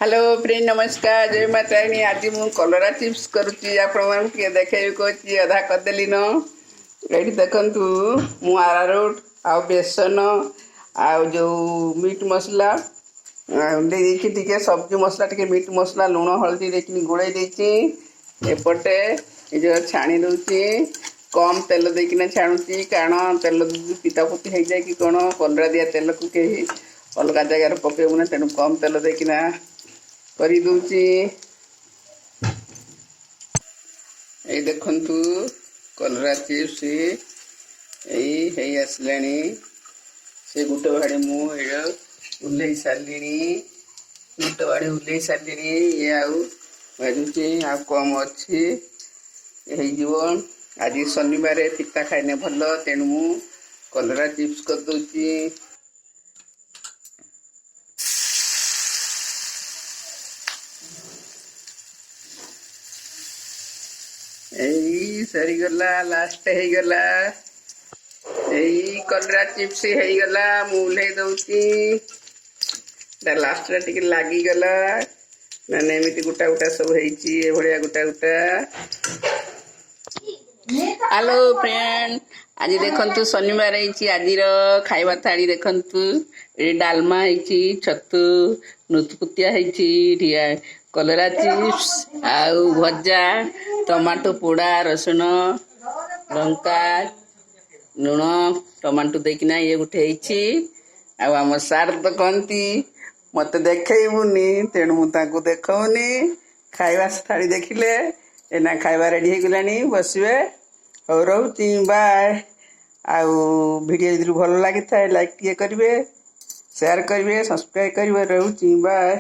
Hello friend, ନମସ୍କାର, ଜୟ ମା ତାରିଣୀ। ଆଜି ମୁଁ କଲରା ଚିପ୍ସ କରୁଛି, ଆପଣମାନଙ୍କୁ ଟିକେ ଦେଖେଇବି କହୁଛି। ଅଧା କରିଦେଲି ନ। ଏଇଠି ଦେଖନ୍ତୁ, ମୁଁ ଆରାରୁଟ ଆଉ ବେସନ ଆଉ ଯେଉଁ ମିଟ୍ ମସଲା ଦେଇଦେଇଛି, ଟିକେ ସବଜି ମସଲା, ଟିକେ ମିଟ୍ ମସଲା, ଲୁଣ, ହଳଦୀ ଦେଇକି ଗୋଳେଇ ଦେଇଛି। ଏପଟେ ଏ ଯେଉଁ ଛାଣି ଦେଉଛି, କମ୍ ତେଲ ଦେଇକିନା ଛାଣୁଛି, କାରଣ ତେଲ ପିତା ପୁତି ହେଇଯାଏ କି କ'ଣ। କଲରା ଦିଆ ତେଲକୁ କେହି ଅଲଗା ଜାଗାରେ ପକେଇବୁ ନା, ତେଣୁ କମ୍ ତେଲ ଦେଇକିନା କରିଦେଉଛି। ଏଇ ଦେଖନ୍ତୁ, କଲରା ଚିପ୍ସ ଏଇ ହେଇ ଆସିଲାଣି। ସେ ଗୋଟେ ଭାଡ଼ି ମୁଁ ଏଇଟା ଓହ୍ଲେଇ ସାରିଲିଣି, ଗୋଟେ ଭାଡ଼ି ଓହ୍ଲେଇ ସାରିଲିଣି। ଇଏ ଆଉ ଭାଜୁଛି, ଆଉ କମ୍ ଅଛି, ହେଇଯିବ। ଆଜି ଶନିବାର, ପିତା ଖାଇଲେ ଭଲ, ତେଣୁ ମୁଁ କଲରା ଚିପ୍ସ କରିଦେଉଛି। ଏଇ ସରିଗଲା, ଲାଷ୍ଟ ହେଇଗଲା। ଏଇ କଲରା ଚିପ୍ସ ହେଇଗଲା, ମୁଁ ଓହ୍ଲେଇ ଦଉଛି। ଲାଷ୍ଟଟା ଟିକେ ଲାଗିଗଲା, ମାନେ ଏମିତି ଗୋଟା ଗୋଟା ସବୁ ହେଇଛି, ଏଭଳିଆ ଗୋଟା ଗୋଟା। ହ୍ୟାଲୋ ଫ୍ରେଣ୍ଡ, ଆଜି ଦେଖନ୍ତୁ, ଶନିବାର ହେଇଛି। ଆଜିର ଖାଇବା ଥାଳି ଦେଖନ୍ତୁ। ଏଠି ଡାଲମା ହେଇଛି, ଛତୁ ନୁତୁପୁତିଆ ହେଇଛି, କଲରା ଚିପ୍ସ ଆଉ ଭଜା, ଟମାଟୋ ପୋଡ଼ା, ରସୁଣ, ଲଙ୍କା, ଲୁଣ, ଟମାଟୋ ଦେଇକିନା ଇଏ ଗୋଟେ ହେଇଛି। ଆଉ ଆମ ସାର୍ ତ କହନ୍ତି ମତେ ଦେଖେଇବୁନି, ତେଣୁ ମୁଁ ତାଙ୍କୁ ଦେଖଉନି ଖାଇବା ଥାଳି ଦେଖିଲେ। ଏଇନା ଖାଇବା ରେଡ଼ି ହେଇଗଲାଣି, ବସିବେ। ହଉ, ରହୁଛି, ବାଏ। ଆଉ ଭିଡ଼ିଓ ଯଦି ଭଲ ଲାଗିଥାଏ, ଲାଇକ୍ ଟିକେ କରିବେ, ସେୟାର କରିବେ, ସବସ୍କ୍ରାଇବ୍ କରିବେ। ରହୁଛି, ବାଏ।